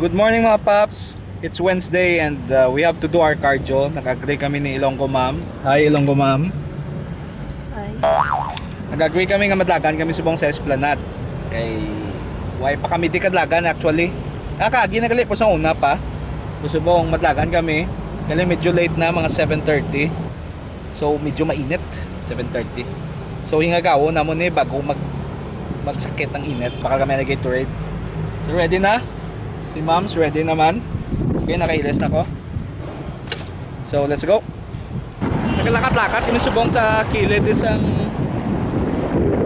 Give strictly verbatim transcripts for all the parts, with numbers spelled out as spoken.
Good morning, mga paps. It's Wednesday and, uh, we have to do our cardio. Nag-agree kami ni Ilonggo Ma'am. Hi, Ilonggo Ma'am. Hi. Nag-agree kami nga madlagan kami subong sa Esplanade. Kay why pa kami di kadlagan actually? Ah, kaagi na gali po sa una pa. Subong madlagan kami. Kaya medyo late na, mga seven thirty. So, medyo mainit, seven thirty. So, hingagawon namo ni bago mag magsakit ang init. Bakal kami nag-Gatorade. So, ready na si Moms, ready naman. Okay, nakailis na ko. So, let's go. Naglakat-lakat kami subong sa kilid isang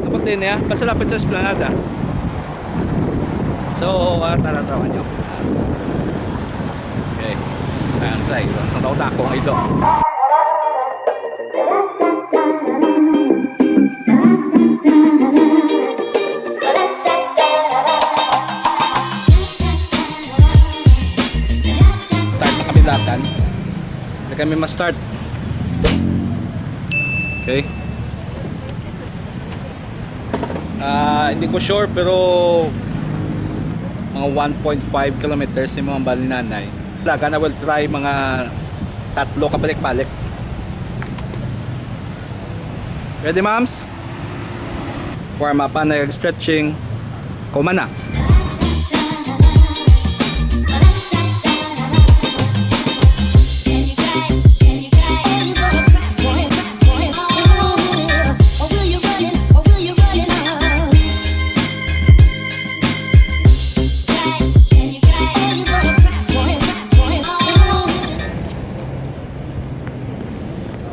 abot din niya. Basta lapit sa Esplanade. So, ah, tara, tara nyo. Okay. Ayan, sa iyo. Sa taon ako ang ito. Start na kami datan. Hindi kami ma-start. Okay. Ah, hindi ko sure, pero mga one point five kilometers yung mga bali nanay. Laga na, will try mga tatlo kabalik-balik. Ready, moms? Warm up pa, nag-stretching. Kuma na.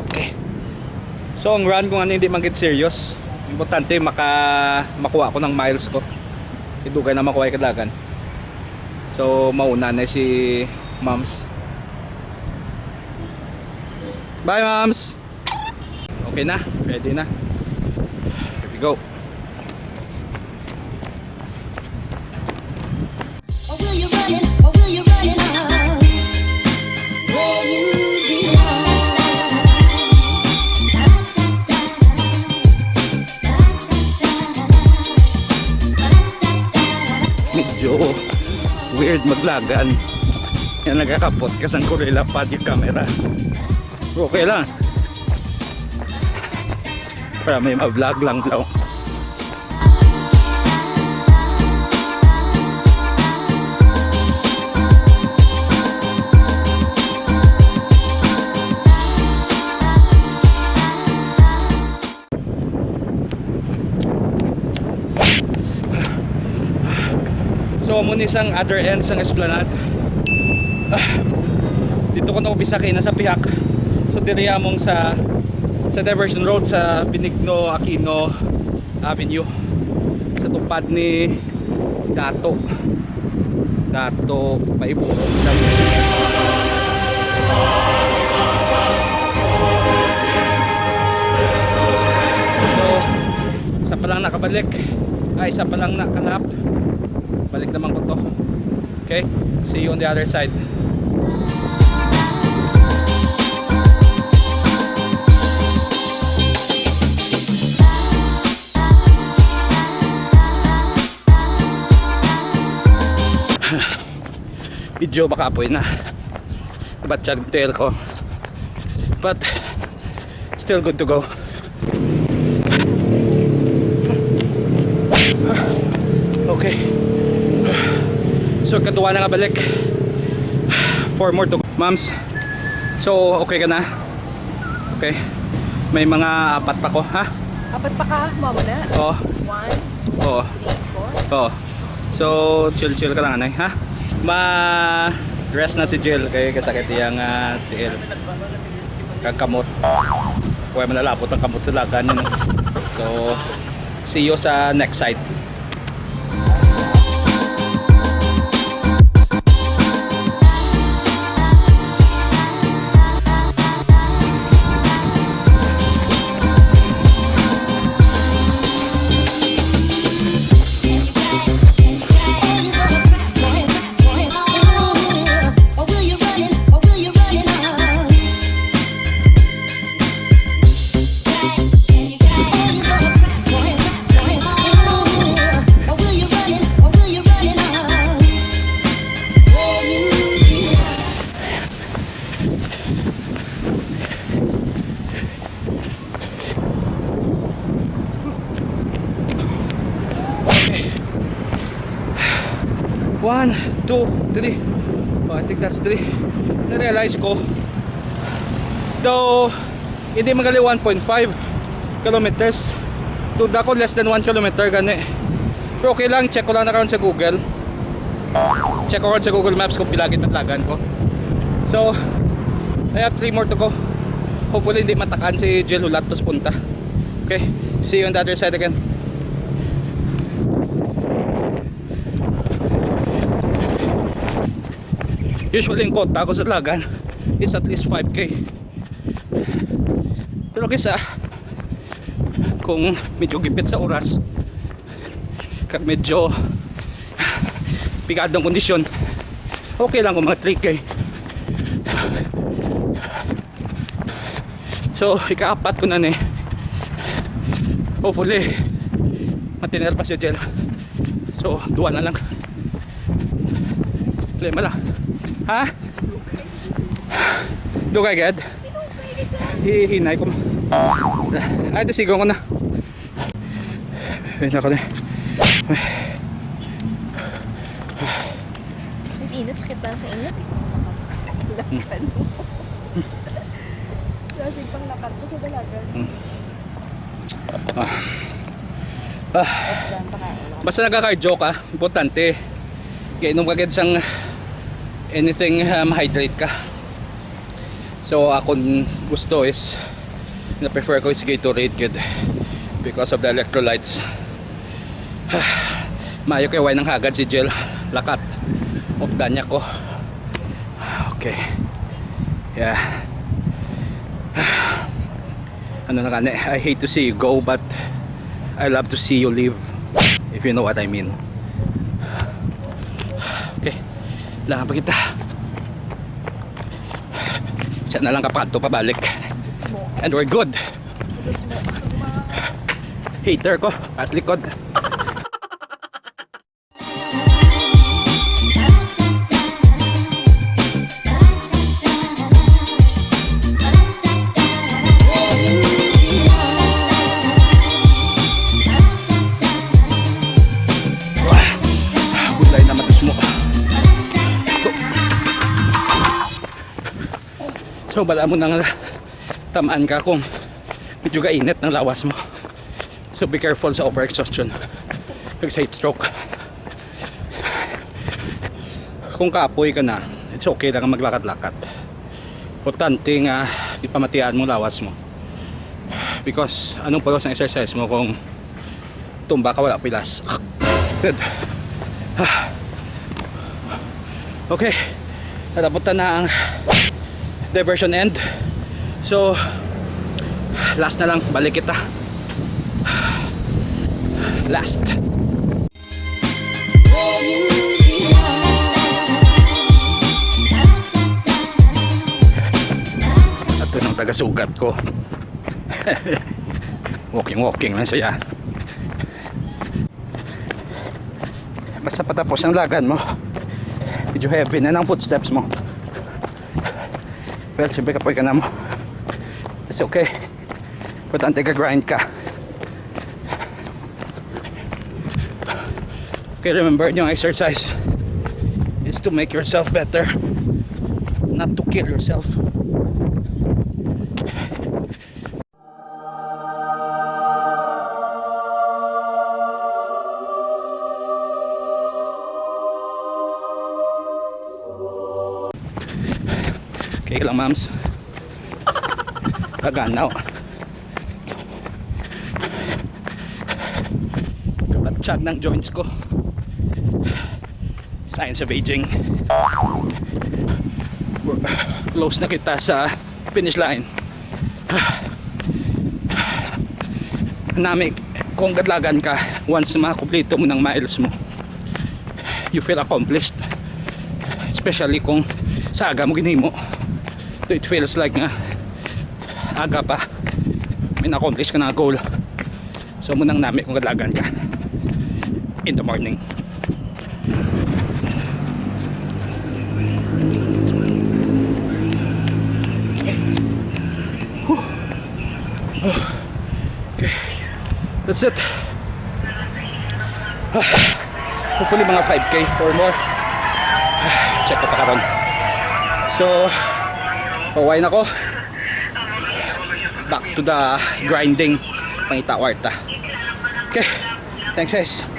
Okay. So, ang run kung ano hindi man gid serious. Importante, maka-, makuha ko ng miles ko. Idugay na makuha yung kadlagan. So, mauna na si Moms. Bye, Moms! Okay na, ready na. Here we go. Or will you run it? Or will you run it on? Where you belong. Medyo weird maglagan. Yan, nagakapot ka sang gorilla pod yung camera. Okay lang. Para may ma-vlog lang daw. So, amo ni sang other end sang Esplanade. Ah, dito ko na umpisa kay nasa pihak. So, diri among sa, sa diversion road sa Benigno Aquino Avenue. Sa tupad ni Dato. Dato, paibo. So, isa pa lang nakabalik. Ay, isa pa lang nakalap. Balik naman ko to. Okay? See you on the other side. Medyo makapoy na. Batyag ang tiil ko. But still good to go. Okay. So, kaduwa na nga balik. Four more to go. Moms, so okay ka na? Okay. May mga apat pa ko, ha? Apat pa ka? Mama na? Oo. One, Oo. three, four. Oo. So, chill-chill ka lang, anay, ha? Ma-rest na si Jill kay kasakit iyang, ah, tiil. Kag kamot. Kaya manalapot ang kamot sa lagan, you know? So, see you sa next site. One, two, three. Oh, I think that's three. Na-realize ko, though hindi magali one point five kilometers, duda ko less than one kilometer gani. Pero okay lang, check ko lang na karon sa Google. Check ko karon sa Google Maps kung pila gid man lagan ko. So, I have three more to go. Hopefully, hindi matakan si Jel Hulat to sa punta. Okay, see you on the other side again. Usually, ang kota ko sa lagan is at least five K. Pero kisa, kung medyo gipit sa oras, kag medyo pigado ang kondisyon, okay lang kung mga three K. So, ikaapat ko na ni. Hopefully, matiner pa si Jel. So, duha na lang. Problema lang. Ha? Dugay gad? Hihinay ko. Ay, ito, sigaw ko na. Wait, ako na. Ang init, sakit na sa inyo. Sa lakan mo. Sa sige pang lakat ko sa dalagan. Hmm. Ah. Ah. Basta nagka-cardio ka, importante. Kainom ka gid sang anything, ah, ma-hydrate ka. So, akon gusto is, na-prefer ko is Gatorade gid because of the electrolytes. Maayo kay way nang hagad si Jel. Lakat. Updan niya ko. Okay. Yeah. Ano na gani? I hate to see you go, but I love to see you leave, if you know what I mean. Okay. Lang pa kita. Siya na lang kapadto pabalik. And we're good. Hater ko, pas likod. Budlay na matus mo. So, so, bala mo nang tamaan ka kung medyo gainit ng lawas mo. So, be careful sa overexhaustion. Kag sa heat stroke. Kung kapoy ka na, it's okay lang ang maglakad-lakad. Importante nga ipamatian mo lawas mo. Because anong purpose ng exercise mo kung tumba ka, wala pilas? Good. Ah. Okay. Nataputan na ang diversion end. So, last na lang, balik kita. Last. Ato nang taga-sugat ko. Walking, walking lang siya. Basta patapos ang lagan mo, medyo heavy na ng footsteps mo. Well, siyempre, kapoy ka na mo. It's okay. Importante ka-grind ka. Okay, remember, yung exercise is to make yourself better, not to kill yourself. Okay lang, ma'ams. Kaganaw. Kabatsag ng joints ko. Signs of aging. Close na kita sa finish line. Nami, kung kadlagan ka, once makumpleto mo ng miles mo, you feel accomplished. Especially kung sa aga mo ginhimo. So it feels like nga aga pa, may na-accomplish ka na goal. So, mo nang nami kung kadlagan ka in the morning. Whew. Okay. That's it. Ah, hopefully, mga five K or more. Check ko pa karon. So, pauwi na ko. Back to the grinding. Pangita kwarta. Okay. Thanks, guys.